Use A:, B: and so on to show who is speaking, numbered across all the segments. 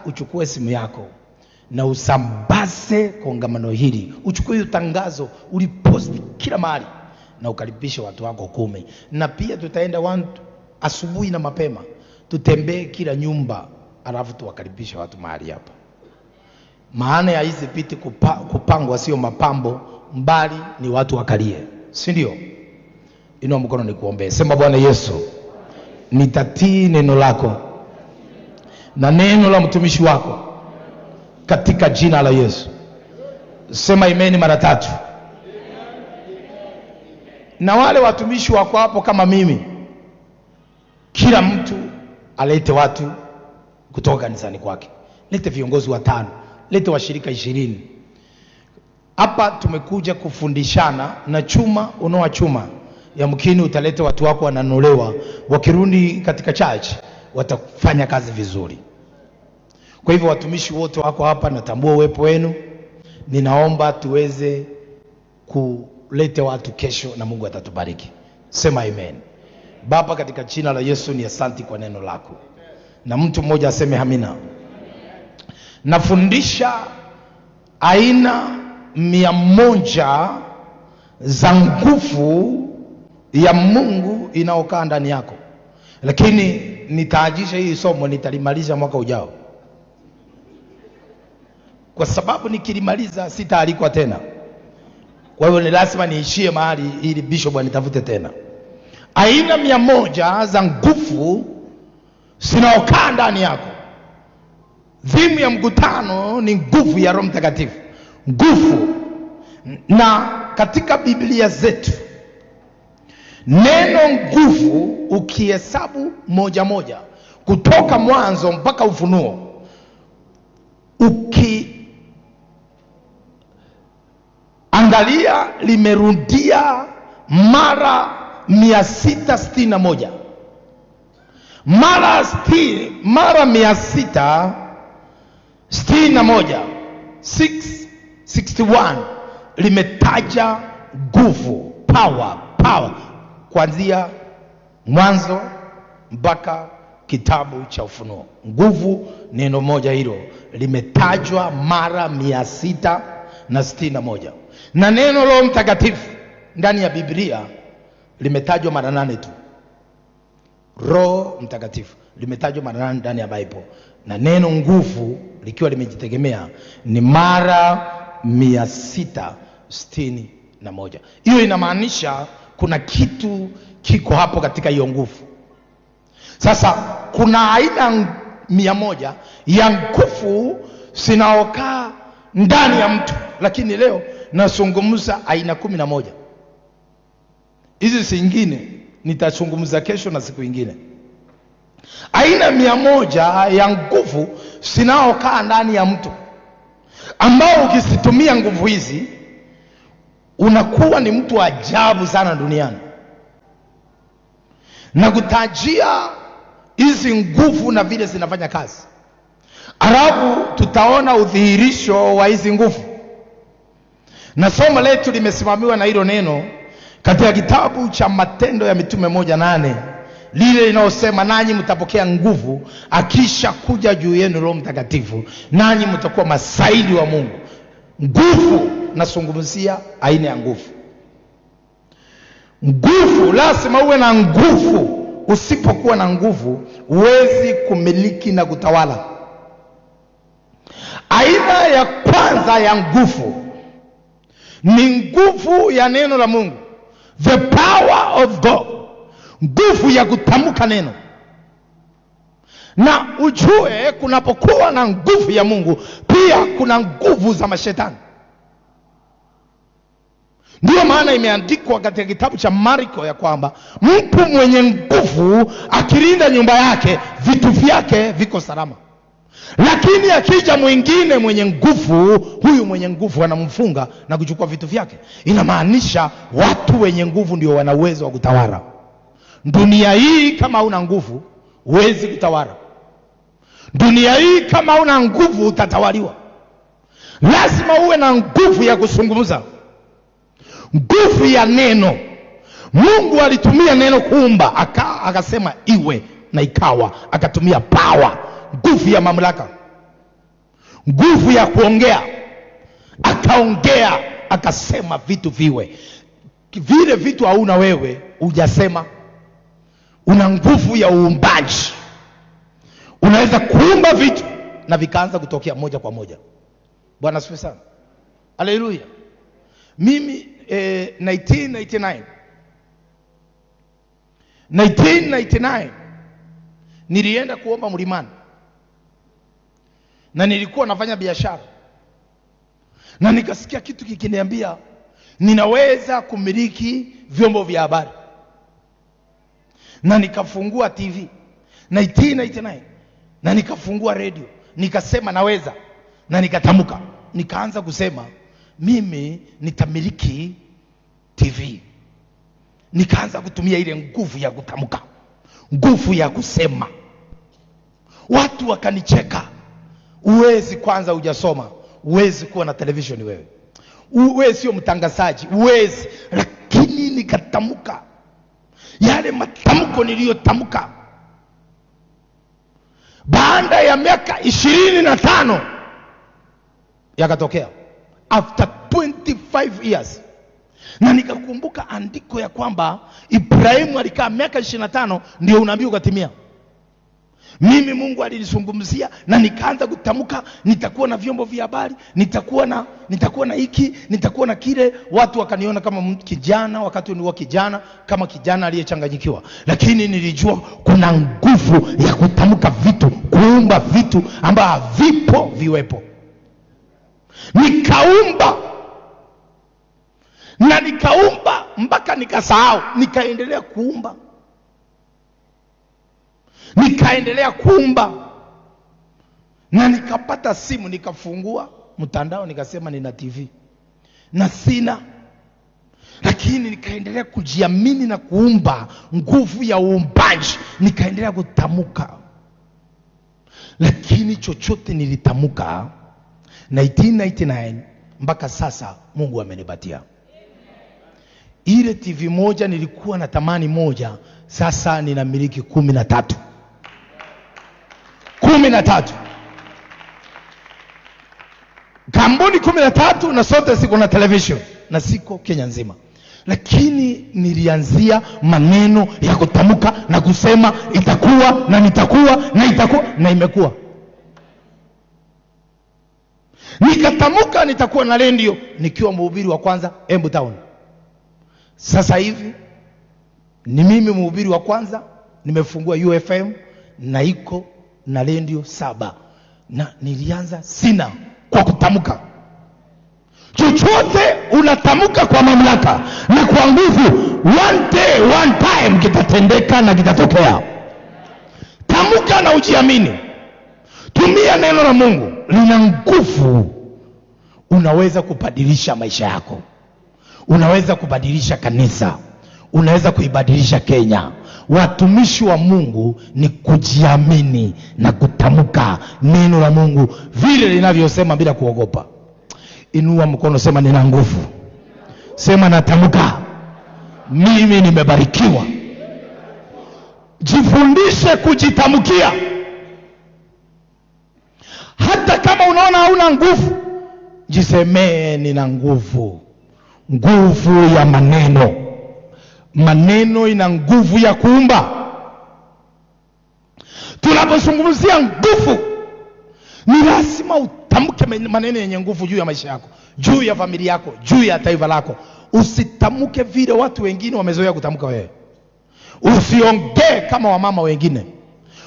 A: Uchukue simu yako na usambaze kongamano hili, uchukue hiyo tangazo uliposti kila mahali na ukaribishe watu wako 10. Na pia tutaenda asubuhi na mapema, tutembee kila nyumba, alafu tuwakaribishe watu mahali hapa. Maana ya hizi viti kupangwa sio mapambo, mbali ni watu wakalie, si ndio? Inua mkono nikuombee. Sema, Bwana Yesu, nitatii neno lako na neno la mtumishi wako katika jina la Yesu. Sema imeni mara 3. Na wale watumishi wako hapo kama mimi, kila mtu alete watu kutoka kanisani kwake. Lete viongozi 5, lete washirika 20. Hapa tumekuja kufundishana, na chuma unoa chuma. Yamkini utaleta watu wako wananolewa, wakirudi katika church watafanya kazi vizuri. Kwa hivyo watumishi wote wako hapa, natambua uwepo wenu. Ninaomba tuweze kuleta watu kesho na Mungu atatubariki. Sema amen. Baba, katika jina la Yesu ni asanti kwa neno lako. Na mtu mmoja aseme amina. Nafundisha aina 100 za nguvu ya Mungu inaokaa ndani yako. Lakini nitaajisha hii somo, nitalimaliza mwaka ujao. Kwa sababu nikilimaliza sitaalikwa tena. Kwa hiyo ni lazima niishie mahali ili bishop anitafute tena. Aina 100 za nguvu zinaokaa ndani yako. Dhimu ya mkutano ni nguvu ya Roho Mtakatifu. Nguvu. Na katika Biblia zetu neno nguvu ukihesabu moja moja kutoka Mwanzo mpaka Ufunuo, ukiangalia limerudia mara 661. Mara 661, 661 limetaja nguvu, power, power, kuanzia Mwanzo mpaka kitabu cha Ufunuo. Nguvu, neno moja hilo limetajwa mara 661. Na neno Roho Mtakatifu ndani ya Biblia limetajwa mara 8 tu. Roho Mtakatifu limetajwa mara 8 ndani ya Bible. Na neno nguvu likiwa limejitegemea ni mara 661. Hiyo inamaanisha kuna kitu kiko hapo katika hiyo nguvu. Sasa kuna aina 100 ya nguvu zinaokaa ndani ya mtu, lakini leo nazungumza aina 11. Hizi zingine nitazungumza kesho na siku nyingine. Aina 100 ya nguvu zinaokaa ndani ya mtu, ambao ukizitumia nguvu hizi unakuwa ni mtu ajabu sana duniani. Na kutajia hizi nguvu na vile zinafanya kazi, alafu tutaona udhihirisho wa hizi nguvu. Na somo letu limesimamiwa na hilo neno katika kitabu cha Matendo ya Mitume 1:8, lile linalosema nanyi mtapokea nguvu akisha kuja juu yenu Roho Mtakatifu, nanyi mtakuwa masaidi wa Mungu. Nguvu, nazungumzia aina ya nguvu. Nguvu, lazima uwe na nguvu. Usipokuwa na nguvu huwezi kumiliki na kutawala. Aina ya kwanza ya nguvu ni nguvu ya neno la Mungu, the power of God, nguvu ya kutamka neno. Na ujue kunapokuwa na nguvu ya Mungu pia kuna nguvu za mashetani. Ndiyo maana imeandikwa katika kitabu cha Marko ya kwamba mtu mwenye nguvu akilinda nyumba yake, vitu vyake viko salama. Lakini akija mwingine mwenye nguvu, huyu mwenye nguvu anamfunga na kuchukua vitu vyake. Inamaanisha watu wenye nguvu ndio wana uwezo wa kutawala dunia hii. Kama huna nguvu huwezi kutawala dunia hii. Kama huna nguvu utatawaliwa. Lazima uwe na nguvu ya kuzungumza, nguvu ya neno. Mungu alitumia neno kuumba, akasema iwe na ikawa. Akatumia power, nguvu ya mamlaka. Nguvu ya kuongea. Akaongea, akasema vitu viwe. Vile vitu hauna wewe, hujasema. Una nguvu ya uumbaji. Unaweza kuumba vitu na vikaanza kutokea moja kwa moja. Bwana asifiwe sana. Haleluya. Mimi 1999 nilienda kuomba mlimani. Na nilikuwa nafanya biashara. Na nikasikia kitu kikiniambia ninaweza kumiliki vyombo vya habari. Na nikafungua TV 1999 na nikafungua radio. Nikasema naweza. Na nikatamka. Nikaanza kusema mimi nitamiliki TV. Nikaanza kutumia ile nguvu ya kutamka, nguvu ya kusema. Watu wakanicheka. Uwezi, kwanza hujasoma, uwezi kuwa na television wewe. Wewe sio mtangazaji, uwezi. Lakini nikatamka. Yale matamko niliyotamka, baada ya miaka 25 yakatokea. After 25 years. Na nikakumbuka andiko ya kwamba Ibrahimu alikaa miaka 25 ndio unabii ukatimia. Mimi Mungu alinizungumzia na nikaanza kutamka nitakuwa na vyombo vya habari, nitakuwa na hiki, nitakuwa na kile. Watu wakaniona kama kijana, wakati nilikuwa kijana, kama kijana aliyechanganyikiwa. Lakini nilijua kuna nguvu ya kutamka vitu, kuumba vitu ambavyo vipo viwepo. Nikaumba. Na nikaumba mpaka nikasahau, nikaendelea kuumba. Nikaendelea kuumba. Na nikapata simu, nikafungua mtandao, nikasema nina TV. Na sina. Lakini nikaendelea kujiamini na kuumba, nguvu ya uumbaji. Nikaendelea kutamka. Lakini chochote nilitamka 1999 mpaka sasa Mungu amenipatia. Ile TV moja nilikuwa na tamani moja, sasa ninamiliki 13. 13. Kampuni 13 na sote siko na television na siko Kenya nzima. Lakini nilianzia maneno ya kutamka na kusema itakuwa na nitakuwa na itakuwa na imekuwa. Nikatamka nitakuwa na radio nikiwa mhubiri wa kwanza Embu Town. Sasa hivi ni mimi mhubiri wa kwanza, nimefungua UFM na iko na radio 7. Na nilianza sina kwa kutamka. Chochote unatamka kwa mamlaka na kwa nguvu, one day one time kitatendeka na kitatokea. Tamka na ujiamini. Tumia neno la Mungu, lina nguvu. Unaweza kubadilisha maisha yako. Unaweza kubadilisha kanisa. Unaweza kuibadilisha Kenya. Watumishi wa Mungu ni kujiamini na kutamka neno la Mungu vile linavyosema bila kuogopa. Inua mkono, sema nina nguvu. Sema natamka. Mimi nimebarikiwa. Jifundishe kujitamkia. Hata kama unaona hauna nguvu, jisemee nina nguvu. Nguvu ya maneno. Maneno ina nguvu ya kuumba. Tunapozungumzia nguvu, ni lazima utamke maneno yenye nguvu juu ya maisha yako, juu ya familia yako, juu ya taifa lako. Usitamke vile watu wengine wamezoea kutamka wewe. Usiongee kama wamama wengine.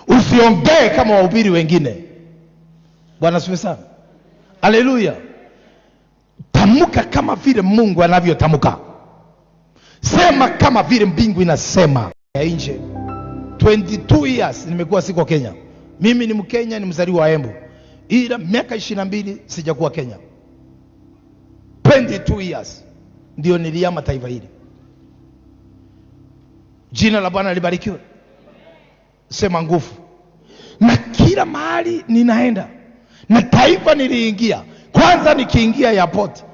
A: Usiongee kama wahubiri wengine. Bwana asifiwe sana. Haleluya. Tamka kama vile Mungu anavyotamka. Sema kama vile mbingu inasema. Ya nje 22 years nimekuwa siko Kenya. Mimi ni Mkenya, ni mzaliwa wa Embu. Ila miaka 22 sijakuwa Kenya. 22 years ndio nilihama taifa hili. Jina la Bwana libarikiwe. Sema nguvu. Na kila mahali ninaenda, na taifa niliingia, kwanza nikiingia airport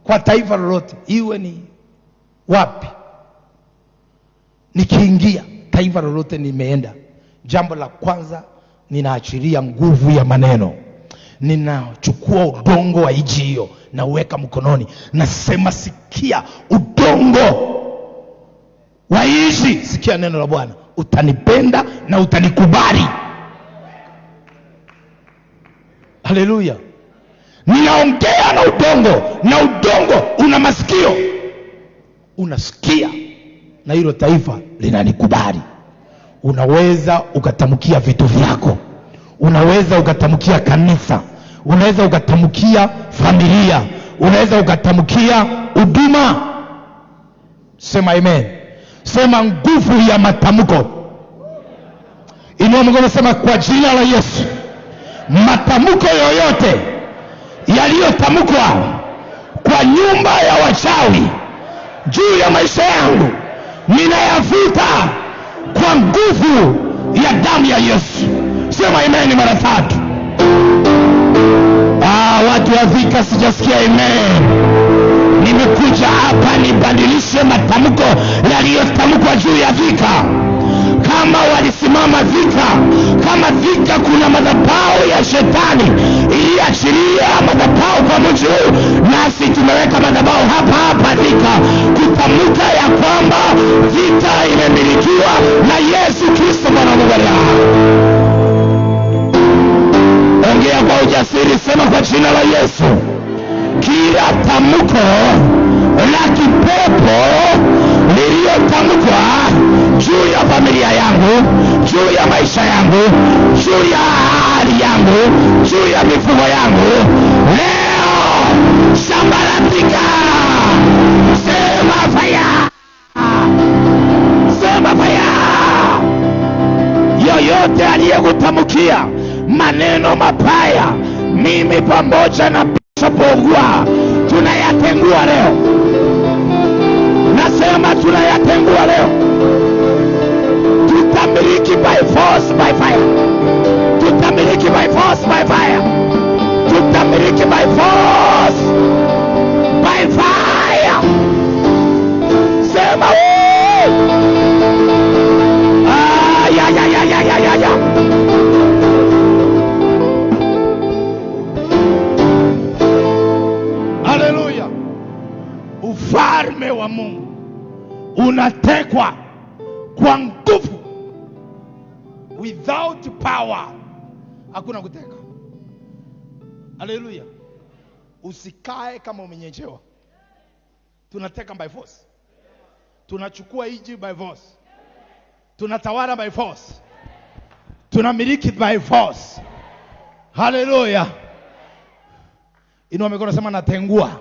A: kwa taifa lolote, iwe ni wapi, nikiingia taifa lolote nimeenda, jambo la kwanza ninaachilia nguvu ya maneno. Ninachukua udongo wa nchi hiyo na uweka mkononi, nasema sikia udongo wa nchi, sikia neno la Bwana, utanipenda na utanikubali. Haleluya. Ninaongea na udongo, na udongo una masikio, unasikia, na hilo taifa linanikubali. Unaweza ukatamkia vitu vyako, unaweza ukatamkia kanisa, unaweza ukatamkia familia, unaweza ukatamkia huduma. Sema amen. Sema nguvu ya matamko. Inua mkono, sema kwa jina la Yesu, matamko yoyote yaliyotamkwa kwa nyumba ya wachawi juu ya maisha yangu ninayavuta kwa nguvu ya damu ya Yesu. Sema amen mara tatu. Watu wa Thika, sijasikia amen. Nimekuja hapa nibadilishe matamko yaliyotamkwa juu ya Thika. Kama walisimama Thika, kama Thika kuna madhabahu ya shetani iliachilia madhabahu kwa mji huu, nasi tumeweka madhabahu hapa hapa Thika kutamka ya kwamba Thika imemilikiwa na Yesu Kristo Bwana Mungu aliye hai. Ongea kwa ujasiri, sema kwa jina la Yesu, kila tamko la kipepo lililotamkwa juu ya familia yangu, juu ya maisha yangu, juu ya hali yangu, juu ya mifugo yangu, leo sambaratika. Sema fire, sema fire. Yoyote aliyekutamkia maneno mabaya, mimi pamoja na Bishop Ogwa tunayatengua leo. Nasema tunayatengua leo. Tutamiliki by force, by fire. Tutamiliki by force, by fire. Tutamiliki by force, by fire. Sema woo! Ah, ya ya ya ya ya ya ya. Haleluya. Ufalme wa Mungu unatekwa kwa nguvu. Without power hakuna kuteka. Haleluya. Usikae kama umenyejewa. Tunateka by force. Tunachukua iji by force. Tunatawala by force. Tunamiliki by force. Haleluya. Inua mikono, sema natengua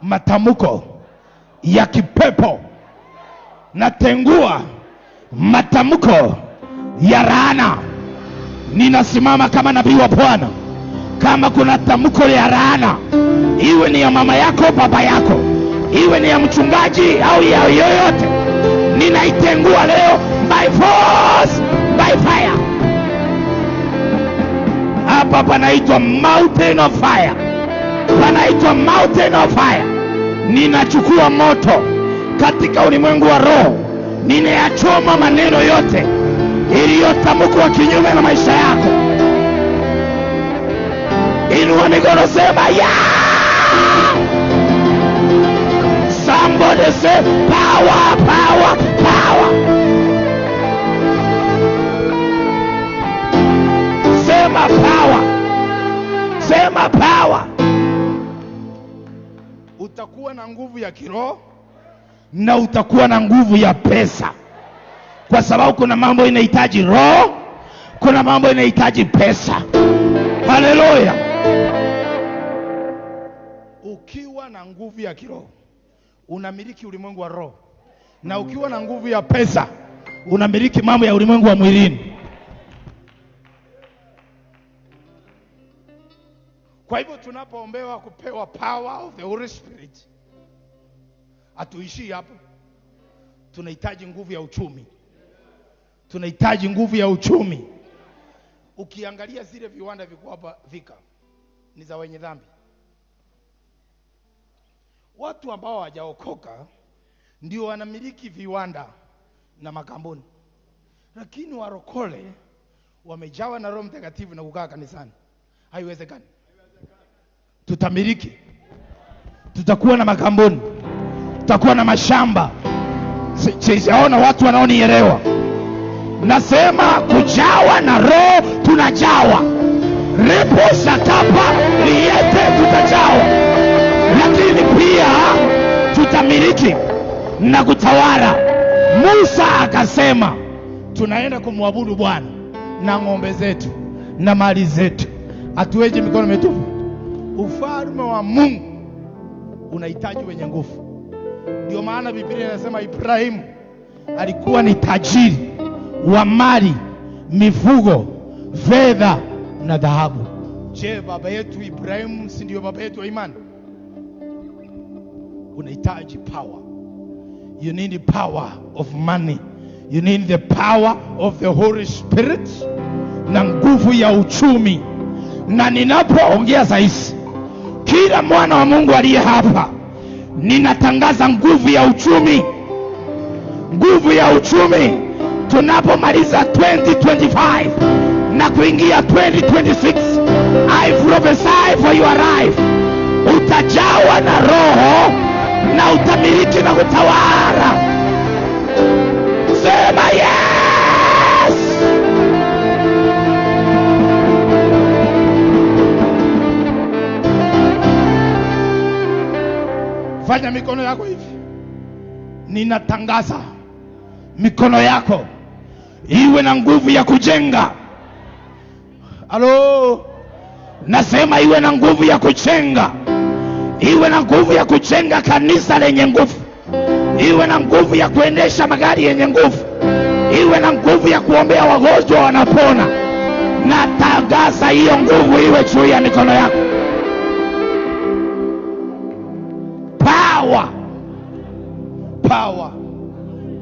A: matamko ya kipepo, natengua matamko ya laana. Ninasimama kama nabii wa Bwana. Kama kuna tamko ya laana, iwe ni ya mama yako, baba yako, iwe ni ya mchungaji au ya yoyote, ninaitengua leo by force, by fire. Hapa panaitwa mountain of fire, panaitwa mountain of fire. Ninachukua moto katika ulimwengu wa roho, ninayachoma maneno yote iliyotamkwa kinyume na maisha yako. Inua mikono, sema ya. Somebody say power, power, power. Sema power, sema power. Utakuwa na nguvu ya kiroho na utakuwa na nguvu ya pesa, kwa sababu kuna mambo inahitaji roho, kuna mambo inahitaji pesa. Haleluya. Ukiwa na nguvu ya kiroho unamiliki ulimwengu wa roho, na ukiwa na nguvu ya pesa unamiliki mambo ya ulimwengu wa mwilini. Kwa hivyo tunapoombewa kupewa power of the Holy Spirit, hatuishii hapo. Tunahitaji nguvu ya uchumi. Tunahitaji nguvu ya uchumi. Ukiangalia zile viwanda viko hapa Thika ni za wenye dhambi. Watu ambao hawajaokoka ndio wanamiliki viwanda na makampuni. Lakini warokole wamejawa na Roho Mtakatifu na kukaa kanisani, Haiwezekani. Tutamiliki, tutakuwa na makampuni, tutakuwa na mashamba. Sijaona watu wanaonielewa. Nasema kujawa na Roho, tunajawa. Repo shakapa liete, tutajawa. Lakini pia tutamiliki na kutawala. Musa akasema tunaenda kumwabudu Bwana na ng'ombe zetu na mali zetu, hatuweje mikono mitupu. Ufalme wa Mungu unahitaji wenye nguvu. Ndio maana Biblia inasema Ibrahimu alikuwa ni tajiri wa mali, mifugo, fedha na dhahabu. Je, baba yetu Ibrahimu si ndio baba yetu wa imani? Unahitaji power. You need the power of money. You need the power of the Holy Spirit na nguvu ya uchumi. Na ninapoongea sasa, kila mwana wa Mungu aliye hapa, ninatangaza nguvu ya uchumi. Nguvu ya uchumi. Tunapomaliza 2025 na kuingia 2026, I prophesy for your life, utajawa na Roho na utamiliki na kutawala. Sema yes. Fanya mikono yako hivi. Ninatangaza mikono yako iwe na nguvu ya kujenga. Halo, nasema iwe na nguvu ya kujenga. Iwe na nguvu ya kujenga kanisa lenye nguvu. Iwe na nguvu ya kuendesha magari yenye nguvu. Iwe na nguvu ya kuombea wagonjwa wanapona. Natangaza hiyo nguvu iwe juu ya mikono yako. Power. Power.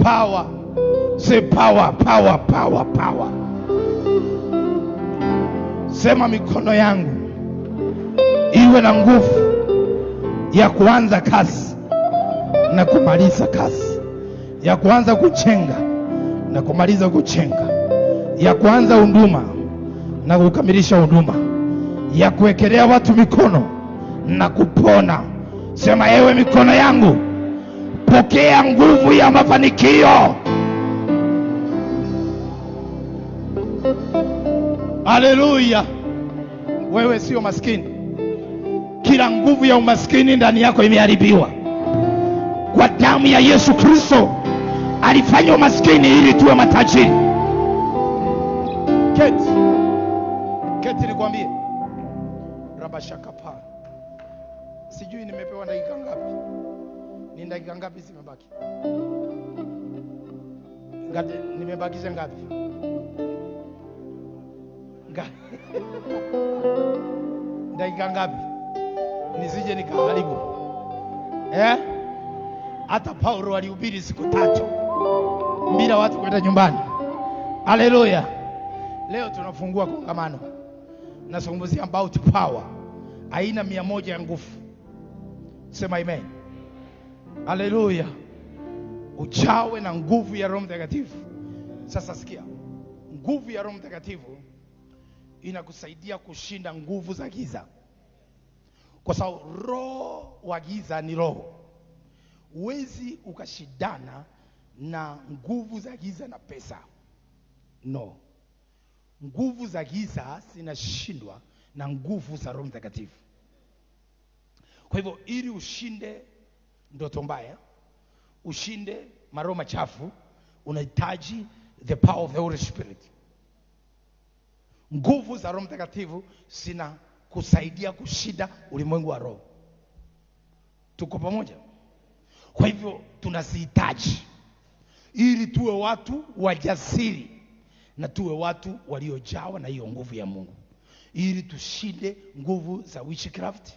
A: Power. Say power, power, power, power. Sema mikono yangu iwe na nguvu ya kuanza kazi na kumaliza kazi, ya kuanza kujenga na kumaliza kujenga, ya kuanza huduma na kukamilisha huduma, ya kuwekelea watu mikono na kupona. Sema ewe mikono yangu, pokea nguvu ya mafanikio. Haleluya. Wewe sio maskini. Kila nguvu ya umaskini ndani yako imeharibiwa kwa damu ya Yesu Kristo. Alifanya umaskini ili tuwe matajiri. Keti. Keti nikwambie. Rabashakapa. Sijui nimepewa dakika ngapi. Ni dakika ngapi zimebaki? Ngapi nimebakisha ngapi? Dakika ngapi? Nisije nikaharibu. Hata Paulo alihubiri siku 3 bila watu kwenda nyumbani. Haleluya. Leo tunafungua kongamano. Nazungumzia about power. Aina 100 ya nguvu. Sema amen. Haleluya. Uchawe na nguvu ya Roho Mtakatifu. Sasa sikia. Nguvu ya Roho Mtakatifu inakusaidia kushinda nguvu za giza. Kwa sababu roho wa giza ni roho. Huwezi ukashindana na nguvu za giza na pesa. No. Nguvu za giza zinashindwa na nguvu za Roho Mtakatifu. Kwa hivyo ili ushinde ndoto mbaya, ushinde maroho machafu, unahitaji the power of the Holy Spirit. Nguvu za Roho Mtakatifu zinakusaidia kushinda ulimwengu wa roho. Tuko pamoja? Kwa hivyo tunazihitaji ili tuwe watu wajasiri na tuwe watu waliojawa na hiyo nguvu ya Mungu, ili tushinde nguvu za witchcraft,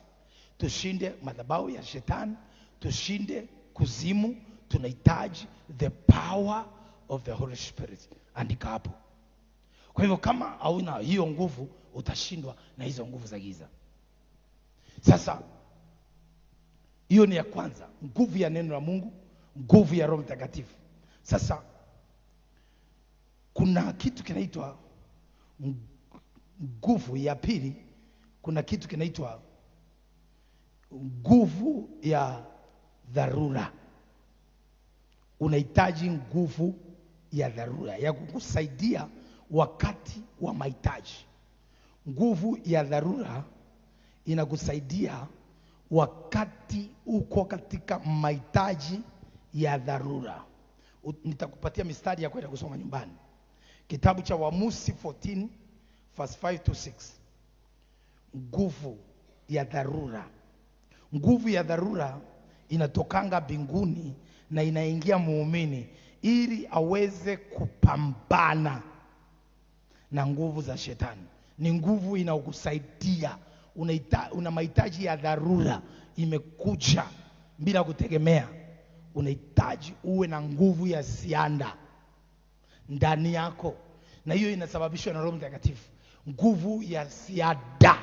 A: tushinde madhabahu ya shetani, tushinde kuzimu. Tunahitaji the power of the Holy Spirit. Andika hapo. Kwa hivyo kama hauna hiyo nguvu, utashindwa na hizo nguvu za giza. Sasa hiyo ni ya kwanza, nguvu ya neno la Mungu, nguvu ya Roho Mtakatifu. Sasa kuna kitu kinaitwa nguvu ya pili, Kuna kitu kinaitwa nguvu ya dharura. Unahitaji nguvu ya dharura ya kukusaidia wakati wa mahitaji. Nguvu ya dharura inakusaidia wakati uko katika mahitaji ya dharura. Nitakupatia mistari ya kwenda kusoma nyumbani. Kitabu cha Waamuzi 14 verse 5 to 6. Nguvu ya dharura. Nguvu ya dharura inatokanga mbinguni na inaingia muumini ili aweze kupambana na nguvu za shetani. Ni nguvu inayokusaidia. Una mahitaji ya dharura imekuja bila kutegemea. Unahitaji uwe na nguvu ya ziada ndani yako, na hiyo inasababishwa na Roho Mtakatifu. Nguvu ya ziada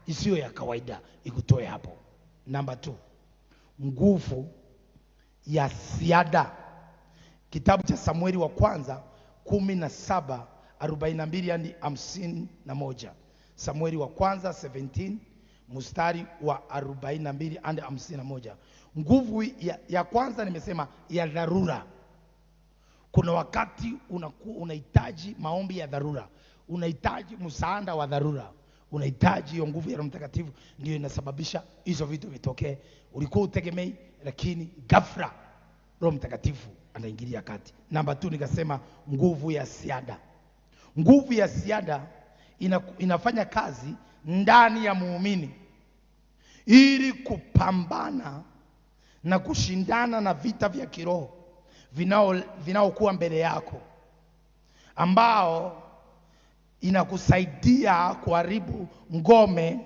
A: isiyo ya kawaida ikutoe hapo. Namba 2, nguvu ya ziada. Kitabu cha Samueli wa kwanza 17:42 hadi 51. Samueli wa kwanza 17 mstari wa 42 hadi 51. Nguvu ya kwanza nimesema ya dharura. Kuna wakati unahitaji maombi ya dharura, unahitaji msaada wa dharura, unahitaji hiyo nguvu ya Roho Mtakatifu. Ndio inasababisha hizo vitu vitokee. Ulikuwa utegemei, lakini ghafla Roho Mtakatifu anaingilia kati. Namba 2 nikasema nguvu ya ziada. Nguvu ya ziada inafanya kazi ndani ya muumini ili kupambana na kushindana na vita vya kiroho vinaokuwa mbele yako, ambao inakusaidia kuharibu ngome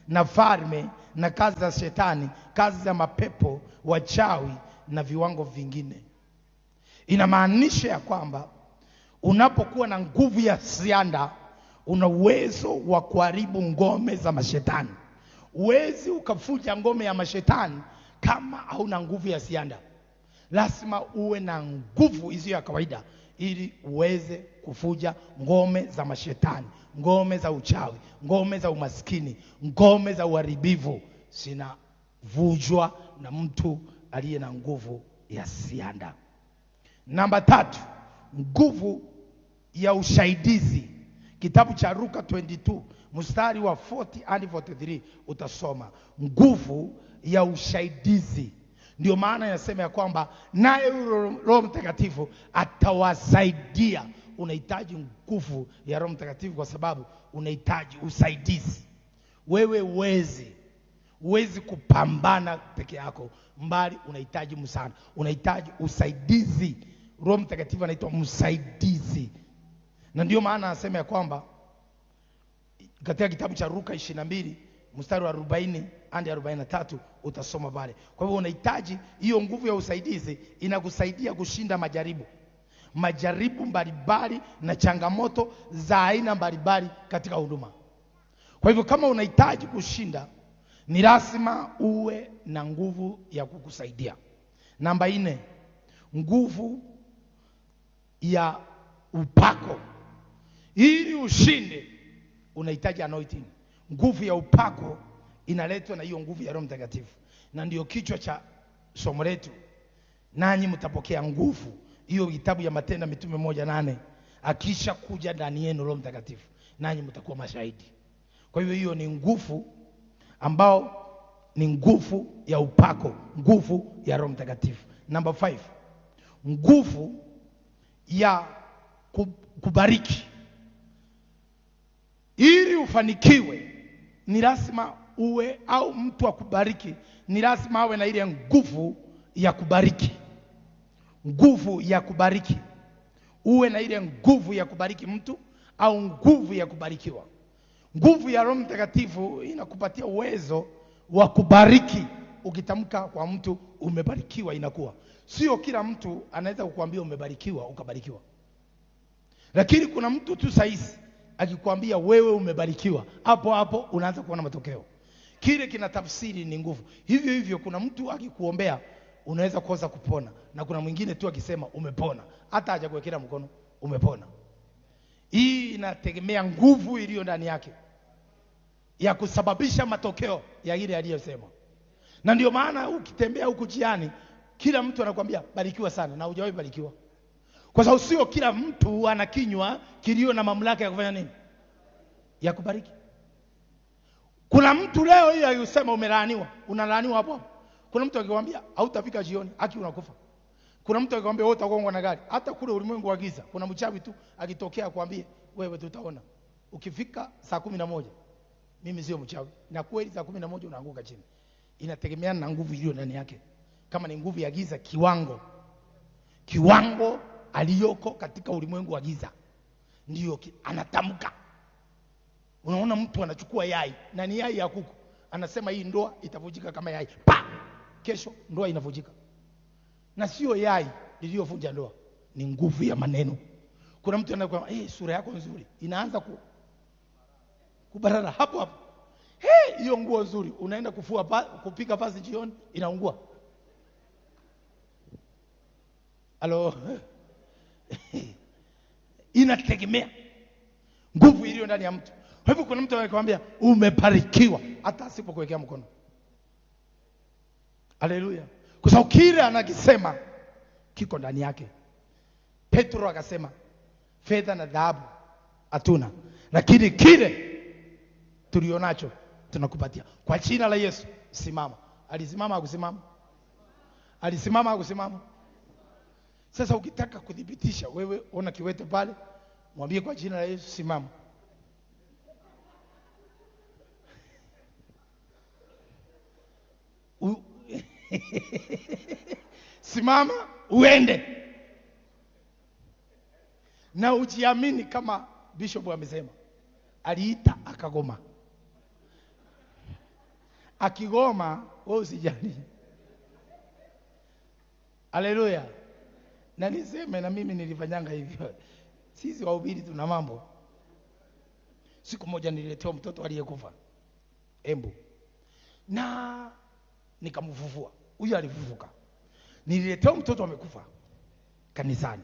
A: na falme na kazi za shetani, kazi za mapepo, wachawi na viwango vingine. Inamaanisha ya kwamba unapokuwa na nguvu ya ziada una uwezo wa kuharibu ngome za mashetani. Huwezi ukafuja ngome ya mashetani kama hauna nguvu ya ziada. Lazima uwe na nguvu isiyo ya kawaida ili uweze kufuja ngome za mashetani, ngome za uchawi, ngome za umaskini, ngome za uharibifu. Zinavujwa na mtu aliye na nguvu ya ziada. Namba 3, nguvu ya usaidizi. Kitabu cha Luka 22 mstari wa 40 hadi 43 utasoma nguvu ya usaidizi. Ndio maana inasema ya kwamba naye Roho Mtakatifu atawasaidia. Unahitaji nguvu ya Roho Mtakatifu kwa sababu unahitaji usaidizi. Wewe huwezi kupambana peke yako, mbali unahitaji msaada, unahitaji usaidizi. Roho Mtakatifu anaitwa msaidizi. Na ndio maana anasema ya kwamba katika kitabu cha Luka 22 mstari wa 40 hadi 43 utasoma pale. Kwa hivyo unahitaji hiyo nguvu ya usaidizi, inakusaidia kushinda majaribu. Majaribu mbalimbali na changamoto za aina mbalimbali katika huduma. Kwa hivyo kama unahitaji kushinda, ni lazima uwe na nguvu ya kukusaidia. Namba 4, nguvu ya upako. Ili ushinde unahitaji anointing. Nguvu ya upako inaletwa na hiyo nguvu ya Roho Mtakatifu. Na ndio kichwa cha somo letu. Nanyi mtapokea nguvu. Hiyo kitabu ya Matendo Mitume 1:8. Akisha kuja ndani yenu Roho Mtakatifu, nanyi mtakuwa mashahidi. Kwa hivyo hiyo ni nguvu ambao ni nguvu ya upako, nguvu ya Roho Mtakatifu. Namba 5, nguvu ya kubariki. Ili ufanikiwe ni lazima uwe, au mtu akubariki ni lazima awe na ile nguvu ya kubariki. Nguvu ya kubariki. Uwe na ile nguvu ya kubariki mtu au nguvu ya kubarikiwa. Nguvu ya Roho Mtakatifu inakupatia uwezo wa kubariki. Ukitamka kwa mtu umebarikiwa, inakuwa. Sio kila mtu anaweza kukuambia umebarikiwa ukabarikiwa. Lakini kuna mtu tu saizi akikwambia wewe umebarikiwa, hapo hapo unaanza kuona matokeo. Kile kina tafsiri ni nguvu. Hivyo hivyo kuna mtu akikuombea unaweza kukosa kupona, na kuna mwingine tu akisema umepona, hata hajakuwekea mkono, umepona. Hii inategemea nguvu iliyo ndani yake. ya kusababisha matokeo ya ile aliyosema. Na ndio maana ukitembea huku jiani kila mtu anakuambia barikiwa sana, na hujawahi barikiwa. Kwa sababu sio kila mtu ana kinywa kilio na mamlaka ya kufanya nini? Ya kubariki. Kuna mtu leo hii akisema umelaaniwa, unalaaniwa hapo hapo. Kuna mtu akikwambia hautafika jioni, haki unakufa. Kuna mtu akikwambia wewe utagongwa na gari, hata kule ulimwengu wa giza kuna mchawi tu akitokea akwambie wewe tutaona. Ukifika saa 11, mimi sio mchawi. Na kweli saa 11 unaanguka chini. Inategemeana na nguvu iliyo ndani yake. Kama ni nguvu ya giza, kiwango aliyoko katika ulimwengu wa giza ndio anatamka. Unaona mtu anachukua yai, na ni yai ya kuku, anasema hii ndoa itavunjika kama yai. Pa! Kesho ndoa inavunjika. Na sio yai liliyovunja ndoa, ni nguvu ya maneno. Kuna mtu anakuambia, "Eh, sura yako nzuri." Inaanza kubarara hapo hapo. "Hey, hiyo nguo nzuri." Unaenda kufua kupika pasi jioni, inaungua. Halo. Inategemea nguvu iliyo ndani ya mtu. Kwa hivyo kuna mtu anakuambia umebarikiwa hata asipokuwekea mkono. Haleluya. Kwa sababu kile anakisema kiko ndani yake. Petro akasema fedha na dhahabu hatuna, lakini kile tulionacho tunakupatia. Kwa jina la Yesu simama. Alisimama hakusimama? Alisimama hakusimama? Sasa ukitaka kudhibitisha, wewe ona kiwete pale, mwambie kwa jina la Yesu simama. Simama uende. Na ujiamini kama bishop amesema. Aliita akagoma. Akigoma wewe usijali. Haleluya. Na niseme na mimi nilifanyanga hivyo. Sisi wahubiri tuna mambo. Siku moja nililetewa mtoto aliyekufa Embu, na nikamfufua. Huyo alifufuka. Nililetewa mtoto amekufa kanisani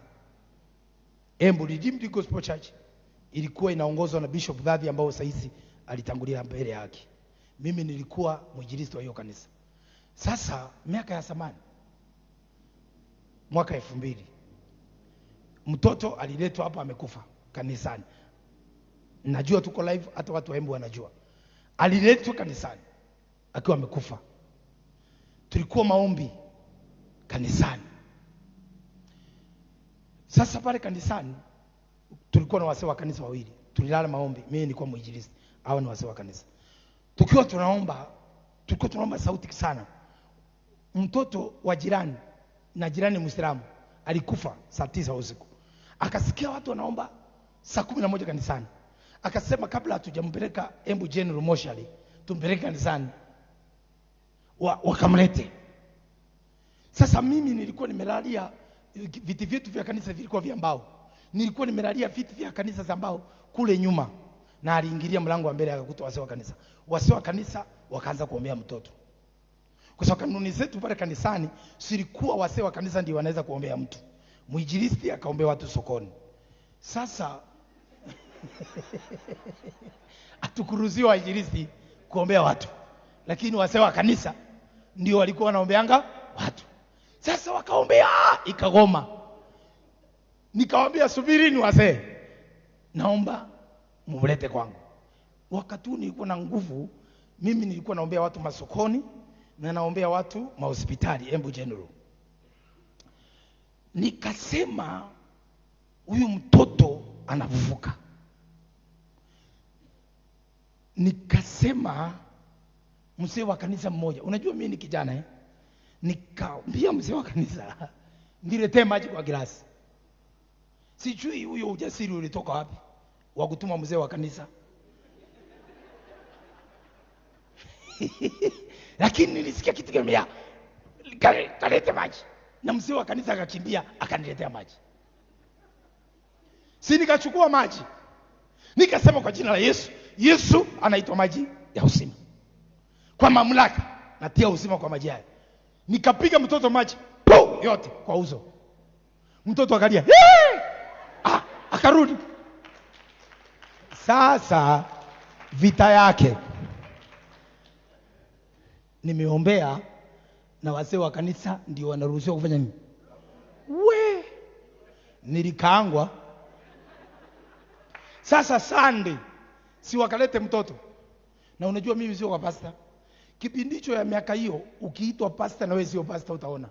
A: Embu Redeemed Gospel Church. Ilikuwa inaongozwa na Bishop Dhadhi ambao saizi alitangulia mbele yake. Mimi nilikuwa mwinjilisti wa hiyo kanisa. Sasa miaka ya zamani, mwaka 2000, mtoto aliletwa hapa amekufa kanisani. Najua tuko live, hata watu wa Embu wanajua. Aliletwa kanisani akiwa amekufa. Tulikuwa maombi kanisani. Sasa pale kanisani tulikuwa na wazee wa kanisa wawili. Tulilala maombi, mimi nilikuwa mwinjilisti, hao ni wazee wa kanisa. Tukiwa tunaomba, tulikuwa tunaomba sauti sana. Mtoto wa jirani, na jirani Muislamu, alikufa saa 9 usiku. Akasikia watu wanaomba saa 11 kanisani. Akasema kabla hatujampeleka Embu General Moshali, tumpeleke kanisani. Wakamlete. Sasa mimi nilikuwa nimelalia viti vyetu vya kanisa vilikuwa vya mbao. Nilikuwa nimelalia viti vya kanisa za mbao kule nyuma. Na aliingilia mlango wa mbele akakuta wazee wa kanisa. Wazee wa kanisa wakaanza kuombea mtoto. Kwa sababu kanuni zetu pale kanisani silikuwa wazee wa kanisa ndio wanaweza kuombea mtu. Mwinjilisti akaombea watu sokoni. Sasa atukuruziwa wainjilisti kuombea watu, lakini wazee wa kanisa ndio walikuwa wanaombeanga watu. Sasa wakaombea ikagoma. Nikawaambia subirini wazee, naomba mlete kwangu. Wakati nilikuwa na nguvu, mimi nilikuwa naombea watu masokoni na naombea watu mahospitali Embu General. Nikasema huyu mtoto anavuka. Nikasema mzee wa kanisa mmoja, unajua mimi ni kijana eh? Nikaambia mzee wa kanisa niletee maji kwa glasi. Sijui huyo ujasiri ulitoka wapi wa kutuma mzee wa kanisa. Lakini nilisikia kitu kama kalete maji. Na mzee wa kanisa akakimbia akaniletea maji. Si nikachukua maji. Nikasema kwa jina la Yesu, Yesu anaitwa maji ya uzima. Kwa mamlaka natia uzima kwa maji haya. Nikapiga mtoto maji po yote kwa uso. Mtoto akalia. Ah, akarudi. Sasa vita yake. Nimeombea na wazee wa kanisa ndio wanaruhusiwa kufanya nini? We, nilikaangwa. Sasa Sunday si wakalete mtoto. Na unajua mimi sio kwa pastor. Kipindi hicho ya miaka hiyo ukiitwa pastor na wewe sio pastor utaona.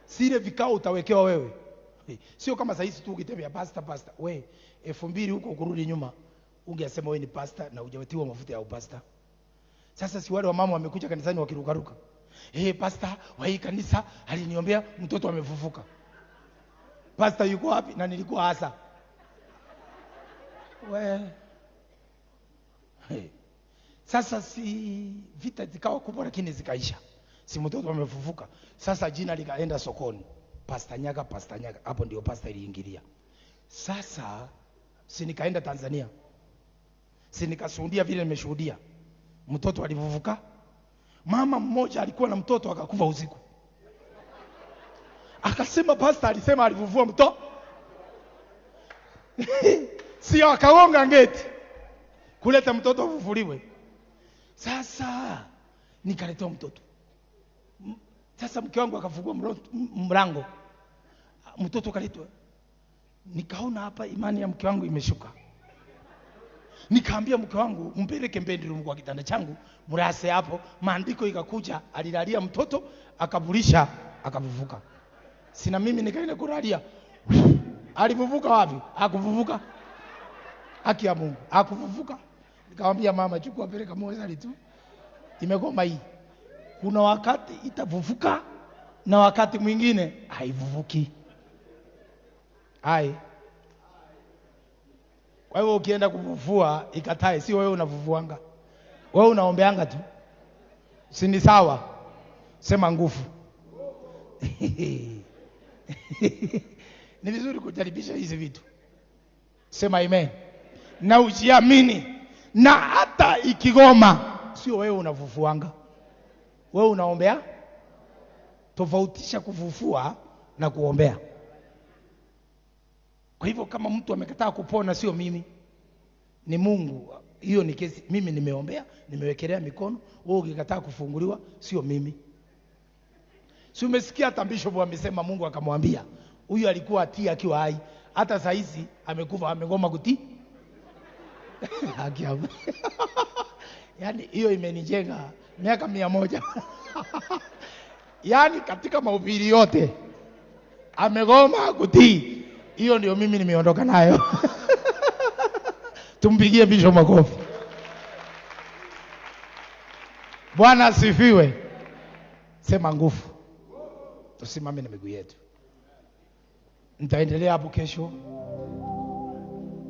A: Sile vikao utawekewa wewe. Sio kama sasa tu ukitembea pastor pastor. We 2000 huko kurudi nyuma ungesema wewe ni pastor na hujawetiwa mafuta ya upastor. Sasa si wale wamama wamekuja kanisani wakirukaruka. Pastor wa hii kanisa aliniombea mtoto amefufuka. Pastor yuko wapi? Na nilikuwa hasa. We. Hey. Sasa si vita zikawa kubwa lakini zikaisha. Si mtoto amefufuka. Sasa jina likaenda sokoni. Pastor Nyaga, Pastor Nyaga. Hapo ndio pastor iliingilia. Sasa si nikaenda Tanzania. Si nikashuhudia vile nimeshuhudia. Mtoto alifufuka. Mama mmoja alikuwa na mtoto akakufa usiku. Akasema pastor alisema alifufua mtoto. Sio akaonga ngeti kuleta mtoto afufuliwe. Sasa nikaletewa mtoto. Sasa mke wangu akafungua mlango. Mtoto kaletwa. Nikaona hapa imani ya mke wangu imeshuka. Nikaambia mke wangu mpeleke bedroom kwa kitanda changu, mrase hapo. Maandiko ikakuja, alilalia mtoto, akavulisha, akavuvuka. Sina mimi nikaenda kulalia. Alivuvuka wapi? Hakuvuvuka. Haki ya Mungu, hakuvuvuka. Nikamwambia mama chukua peleka moja tu. Imegoma hii. Kuna wakati itavuvuka na wakati mwingine haivuvuki. Hai. Kwa hiyo ukienda kuvuvua ikatae, sio wewe unavuvuanga. Wewe unaombeanga tu. Si ni sawa? Sema nguvu. Ni vizuri kujaribisha hizi vitu. Sema amen. Na ujiamini. Na hata ikigoma, sio wewe unavuvuanga. Wewe unaombea. Tofautisha kuvuvua na kuombea. Kwa hivyo kama mtu amekataa kupona sio mimi, ni Mungu. Hiyo ni kesi. Mimi nimeombea, nimewekelea mikono. Wewe ukikataa kufunguliwa sio mimi. Si umesikia hata bishop amesema Mungu akamwambia huyu alikuwa atii akiwa hai, hata saa hizi amekufa amegoma kutii. Haki. Yaani hiyo imenijenga miaka 100. Yaani katika mahubiri yote amegoma kutii. Hiyo ndio mimi nimeondoka nayo. Tumpigie bishop makofi. Bwana asifiwe. Sema nguvu. Tusimame na miguu yetu. Nitaendelea hapo kesho.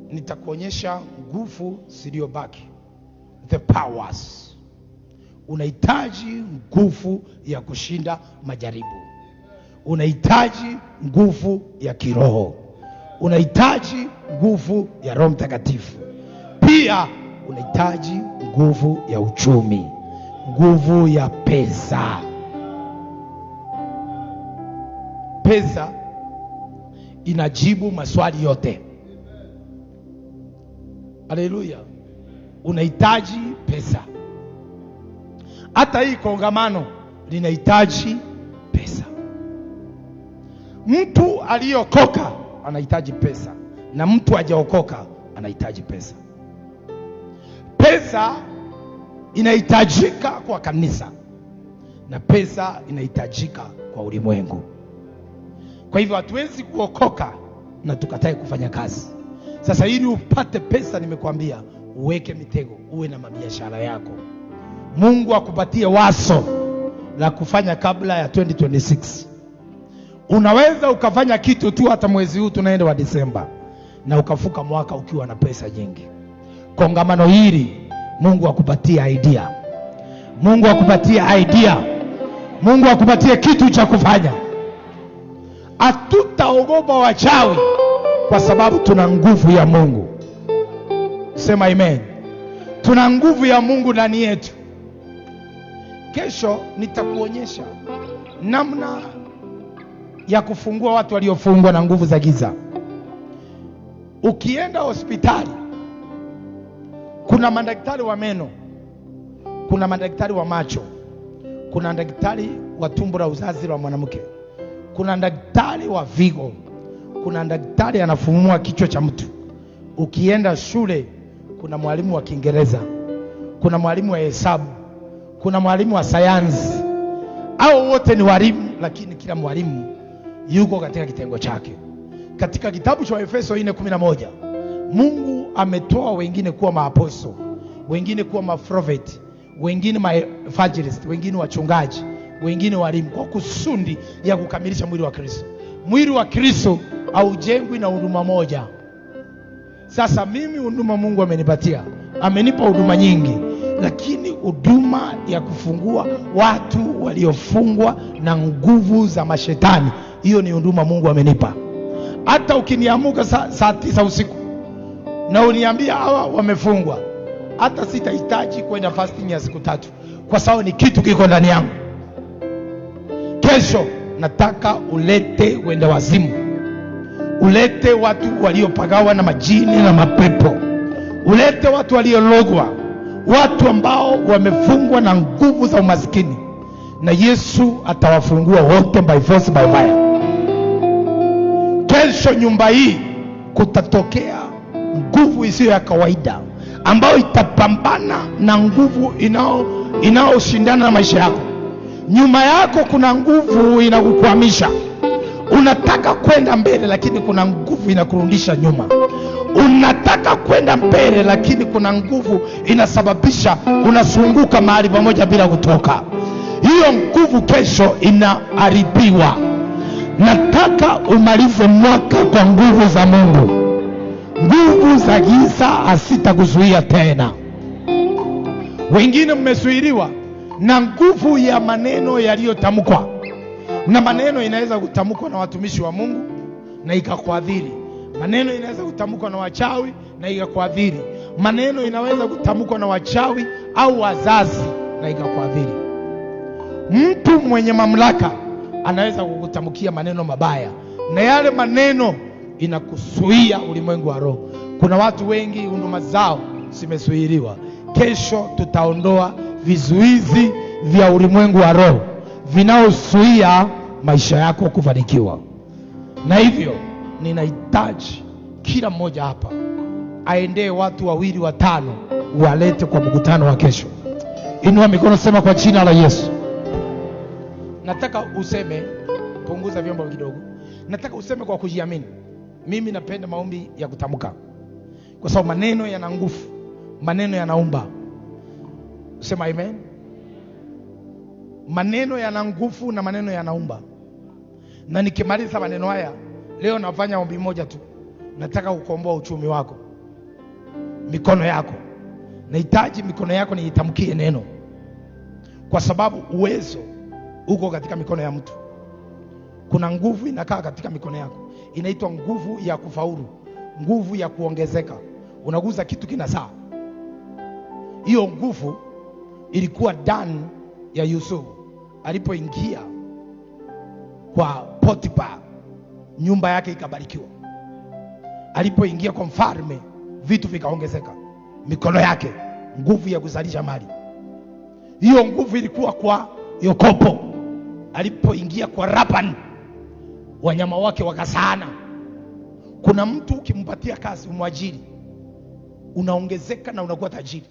A: Nitakuonyesha nguvu zilizobaki. The powers. Unahitaji nguvu ya kushinda majaribu. Unahitaji nguvu ya kiroho. Unahitaji nguvu ya Roho Mtakatifu. Pia unahitaji nguvu ya uchumi, nguvu ya pesa. Pesa inajibu maswali yote. Haleluya. Unahitaji pesa. Hata hii kongamano linahitaji pesa. Mtu aliyokoka anahitaji pesa, na mtu hajaokoka anahitaji pesa. Pesa inahitajika kwa kanisa na pesa inahitajika kwa ulimwengu. Kwa hivyo hatuwezi kuokoka na tukatae kufanya kazi. Sasa ili upate pesa, nimekuambia uweke mitego, uwe na mabiashara yako. Mungu akupatie waso la kufanya kabla ya 2026. Unaweza ukafanya kitu tu hata mwezi huu tunaenda wa Disemba, na ukafuka mwaka ukiwa na pesa nyingi. Kongamano hili Mungu akupatie idea. Mungu akupatie idea. Mungu akupatie kitu cha kufanya. Hatutaogopa wachawi kwa sababu tuna nguvu ya Mungu. Sema amen. Tuna nguvu ya Mungu ndani yetu. Kesho nitakuonyesha namna ya kufungua watu waliofungwa na nguvu za giza. Ukienda hospitali kuna madaktari wa meno, kuna madaktari wa macho, Kuna daktari wa tumbo la uzazi la mwanamke. Kuna daktari wa figo. Kuna daktari anafumua kichwa cha mtu. Ukienda shule kuna mwalimu wa Kiingereza, kuna mwalimu wa hesabu, kuna mwalimu wa sayansi. Hao wote ni walimu, lakini kila mwalimu yuko katika kitengo chake. Katika kitabu cha Efeso 4:11, Mungu ametoa wengine kuwa maaposto, wengine kuwa maprofeti, wengine maevangelist, wengine wachungaji, wengine walimu, kwa kusudi ya kukamilisha mwili wa Kristo. Mwili wa Kristo haujengwi na huduma moja. Sasa mimi huduma Mungu amenipatia, amenipa huduma nyingi, lakini huduma ya kufungua watu waliofungwa na nguvu za mashetani, hiyo ni huduma Mungu amenipa. Hata ukiniamuka saa 9 usiku na uniambia hawa wamefungwa, hata sitahitaji kwenda fasting ya siku 3, kwa sababu ni kitu kiko ndani yangu. Kesho nataka ulete wenda wazimu, ulete watu waliopagawa na majini na mapepo, ulete watu waliologwa, watu ambao wamefungwa na nguvu za umaskini, na Yesu atawafungua wote by force by fire. Kesho nyumba hii kutatokea nguvu isiyo ya kawaida ambayo itapambana na nguvu inayoshindana na maisha yako. Nyuma yako kuna nguvu inakukwamisha. Unataka kwenda mbele lakini kuna nguvu inakurudisha nyuma. Unataka kwenda mbele lakini kuna nguvu inasababisha unasunguka mahali pamoja bila kutoka. Hiyo nguvu kesho inaharibiwa. Nataka umalize mwaka kwa nguvu za Mungu. Nguvu za giza hasitakuzuia tena. Wengine mmezuiliwa na nguvu ya maneno yaliyotamkwa. Na maneno inaweza kutamkwa na watumishi wa Mungu na ikakuadhiri. Maneno inaweza kutamkwa na wachawi na ikakuadhiri. Maneno inaweza kutamkwa na wachawi au wazazi na ikakuadhiri. Mtu mwenye mamlaka anaweza kukutamkia maneno mabaya, na yale maneno inakusuia ulimwengu wa roho. Kuna watu wengi huduma zao zimezuiliwa. Kesho tutaondoa vizuizi vya ulimwengu wa roho vinaozuia maisha yako kufanikiwa. Na hivyo ninahitaji kila mmoja hapa aendee watu 2 5 walete kwa mkutano wa kesho. Inua mikono, sema kwa jina la Yesu. Nataka useme, punguza vyombo kidogo. Nataka useme kwa kujiamini. Mimi napenda maombi ya kutamka, kwa sababu maneno yana nguvu, maneno yanaumba. Sema amen. Maneno yana nguvu na maneno yanaumba. Na nikimaliza maneno haya leo, nafanya ombi moja tu. Nataka kukomboa uchumi wako, mikono yako. Nahitaji mikono yako niitamkie neno, kwa sababu uwezo uko katika mikono ya mtu. Kuna nguvu inakaa katika mikono yako, inaitwa nguvu ya kufaulu, nguvu ya kuongezeka. Unaguza kitu kinazaa. Hiyo nguvu ilikuwa ndani ya Yusufu alipoingia kwa Potiphar, nyumba yake ikabarikiwa. Alipoingia kwa mfalme, vitu vikaongezeka. Mikono yake, nguvu ya kuzalisha mali. Hiyo nguvu ilikuwa kwa Yakobo alipoingia kwa Laban, wanyama wake wakasaana. Kuna mtu ukimpatia kazi, umwajiri, unaongezeka na unakuwa tajiri.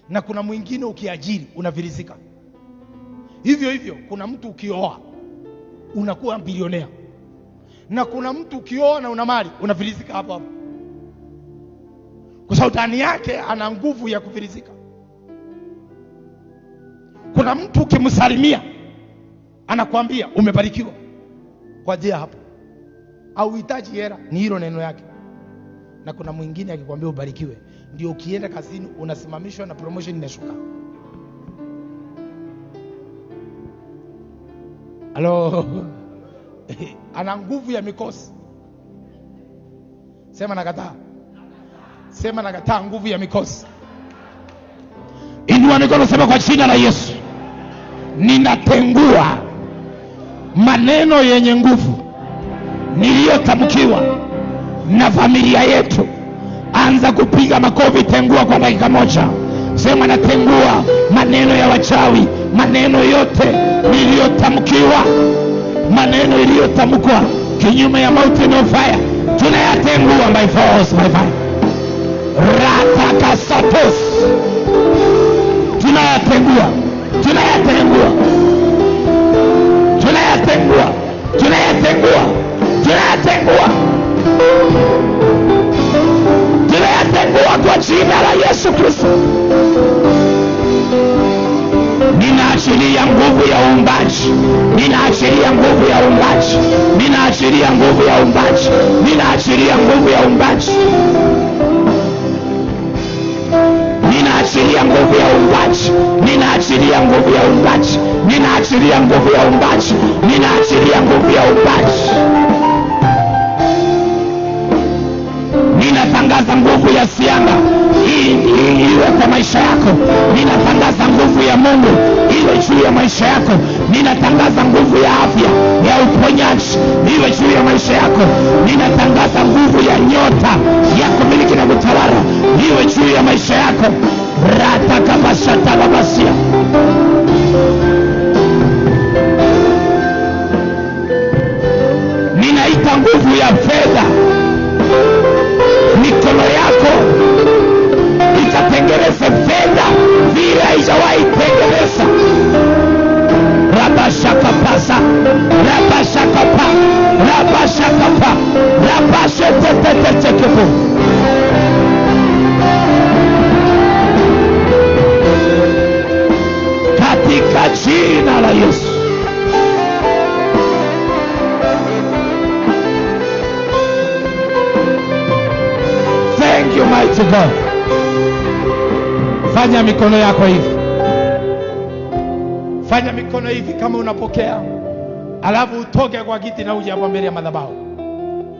A: Na kuna mwingine ukiajiri unafilisika. Hivyo hivyo kuna mtu ukioa unakuwa bilionea. Na kuna mtu ukioa na una mali unafilisika hapo hapo, kwa sababu ndani yake ana nguvu ya kufilisika. Kuna mtu ukimsalimia anakuambia umebarikiwa. Kwa ajili hapo hauhitaji hela, ni hilo neno yake. Na kuna mwingine akikwambia ubarikiwe, ndio ukienda kazini unasimamishwa na promotion inashuka. Halo. Ana nguvu ya mikosi. Sema nakataa. Sema nakataa nguvu ya mikosi. Inua mikono, sema kwa jina la Yesu, ninatengua maneno yenye nguvu niliyotamkiwa na familia yetu. Anza kupiga makofi, tengua kwa dakika moja. Sema natengua maneno ya wachawi, Maneno yote niliyotamkiwa, maneno iliyotamkwa kinyume ya Mountain of Fire, tunayatengua by force, by fire. Ratakasatos, tunayatengua, tunayatengua, tunayatengua, tunayatengua, tunayatengua, tunayatengua kwa jina la Yesu Kristo. Ninaachilia nguvu ya uumbaji, ninaachilia nguvu ya uumbaji, ninaachilia nguvu ya uumbaji, ninaachilia nguvu ya uumbaji, ninaachilia nguvu ya uumbaji, ninaachilia nguvu ya uumbaji, ninaachilia nguvu ya uumbaji, ninaachilia nguvu ya uumbaji. Ninatangaza nguvu ya sianga iwe kwa maisha yako. Ninatangaza nguvu ya Mungu iwe juu ya maisha yako. Ninatangaza nguvu ya afya ya uponyaji iwe juu ya maisha yako. Ninatangaza nguvu ya nyota ya kumiliki na kutawala iwe juu ya maisha yako. Ratakabashata babasia. Ninaita nguvu ya fedha, mikono yako ikatengeneze fedha vile haijawahi tengeneza. Rabashakapasa, rabashakapa, rabashakapa, rabashetetetetekepo. Katika jina la Yesu. Thank you, mighty God. Fanya mikono yako hivi. Fanya mikono hivi kama unapokea. Alafu utoke kwa kiti na uje hapa mbele ya madhabahu.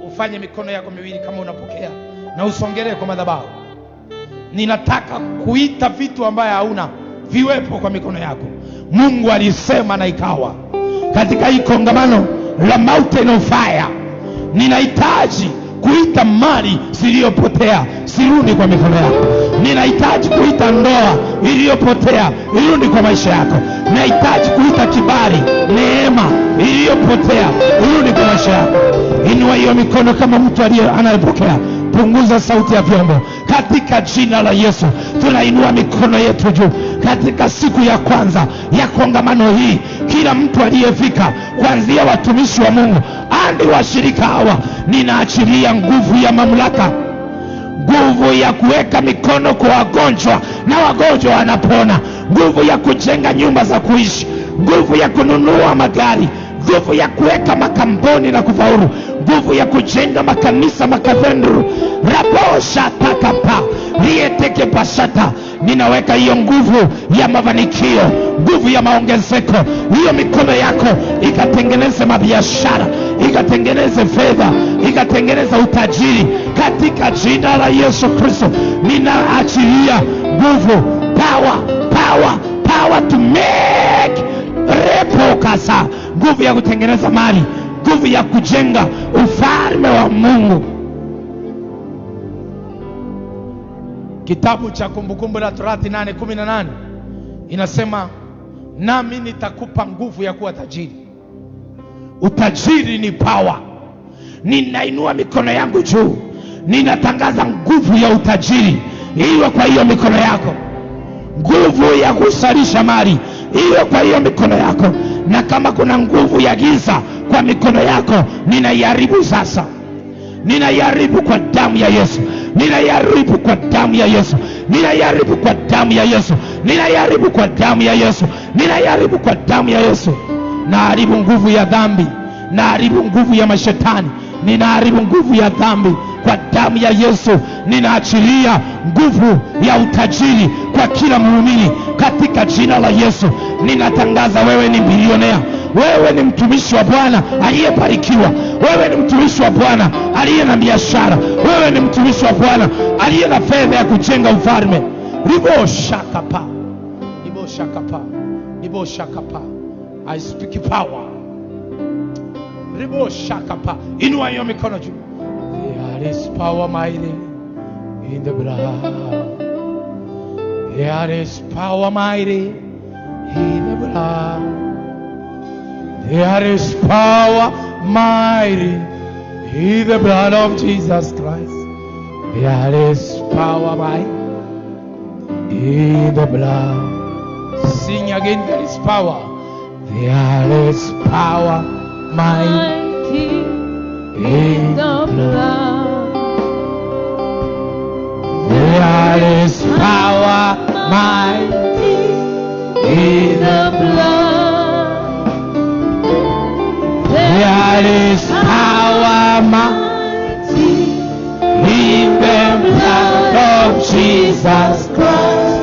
A: Ufanye mikono yako miwili kama unapokea na usongelee kwa madhabahu. Ninataka kuita vitu ambaye hauna viwepo kwa mikono yako. Mungu alisema na ikawa. Katika hii kongamano la Mountain of Fire, ninahitaji kuita mali ziliyopotea zirudi kwa mikono yako. Ninahitaji kuita ndoa iliyopotea irudi kwa maisha yako. Ninahitaji kuita kibali, neema iliyopotea irudi kwa maisha yako. Inua hiyo mikono kama mtu aliye anayepokea. Punguza sauti ya vyombo. Katika jina la Yesu tunainua mikono yetu juu. Katika siku ya kwanza ya kongamano hii, kila mtu aliyefika, kuanzia watumishi wa Mungu hadi washirika hawa, ninaachilia nguvu ya mamlaka, nguvu ya kuweka mikono kwa wagonjwa na wagonjwa wanapona, nguvu ya kujenga nyumba za kuishi, nguvu ya kununua magari, nguvu ya kuweka makamboni na kufaulu, nguvu ya kujenga makanisa makathendru. Rabosha takapa rieteke pasata. Ninaweka hiyo nguvu ya mafanikio, nguvu ya maongezeko. Hiyo mikono yako ikatengeneze mabiashara, ikatengeneze fedha, ikatengeneze utajiri. Katika jina la Yesu Kristo ninaachilia nguvu, power, power, power to make repo kasa, nguvu ya kutengeneza mali, nguvu ya kujenga ufalme wa Mungu. Kitabu cha Kumbukumbu la Torati 8:18 inasema, nami nitakupa nguvu ya kuwa tajiri. Utajiri ni power. Ninainua mikono yangu juu, ninatangaza nguvu ya utajiri iwe kwa hiyo mikono yako, nguvu ya kusalisha mali iwe kwa hiyo mikono yako. Na kama kuna nguvu ya giza kwa mikono yako, ninaiharibu sasa. Ninaiharibu kwa damu ya Yesu. Ninaiharibu kwa damu ya Yesu. Ninaiharibu kwa damu ya Yesu. Ninaiharibu kwa damu ya Yesu. Ninaiharibu kwa damu ya Yesu. Naharibu nguvu ya dhambi. Naharibu nguvu ya mashetani. Ninaharibu nguvu ya dhambi kwa damu ya Yesu. Ninaachilia nguvu ya utajiri kwa kila muumini katika jina la Yesu. Ninatangaza wewe ni bilionea. Wewe ni mtumishi wa Bwana aliyebarikiwa. Wewe ni mtumishi wa Bwana aliye na biashara. Wewe ni mtumishi wa Bwana aliye na fedha ya kujenga ufalme. Ribo shakapa. Ribo shakapa. Ribo shakapa. I speak power. Ribo shakapa. Inua hiyo mikono juu. There is power mighty in the blood. There is power mighty in the blood. There is power mighty in the blood of Jesus Christ. There is power mighty in the blood. Sing again, there is power. There is power mighty in the blood. There is power mighty in the blood. There is power mighty in the blood of Jesus Christ.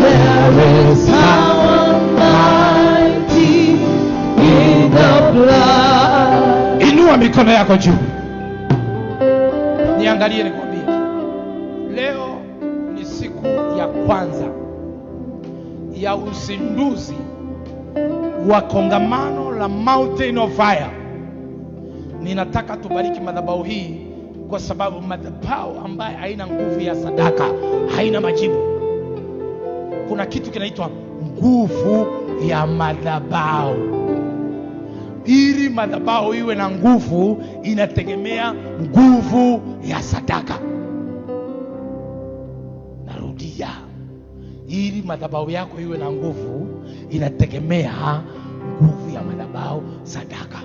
A: There is power
B: mighty in the blood.
A: Inua mikono yako juu, niangalie, nikwambie, leo ni siku ya kwanza ya uzinduzi wa kongamano la Mountain of Fire. Ninataka tubariki madhabahu hii, kwa sababu madhabahu ambaye haina nguvu ya sadaka haina majibu. Kuna kitu kinaitwa nguvu ya madhabahu. Ili madhabahu iwe na nguvu, inategemea nguvu ya sadaka. Narudia, ili madhabahu yako iwe na nguvu, inategemea nguvu ya madhabahu, sadaka.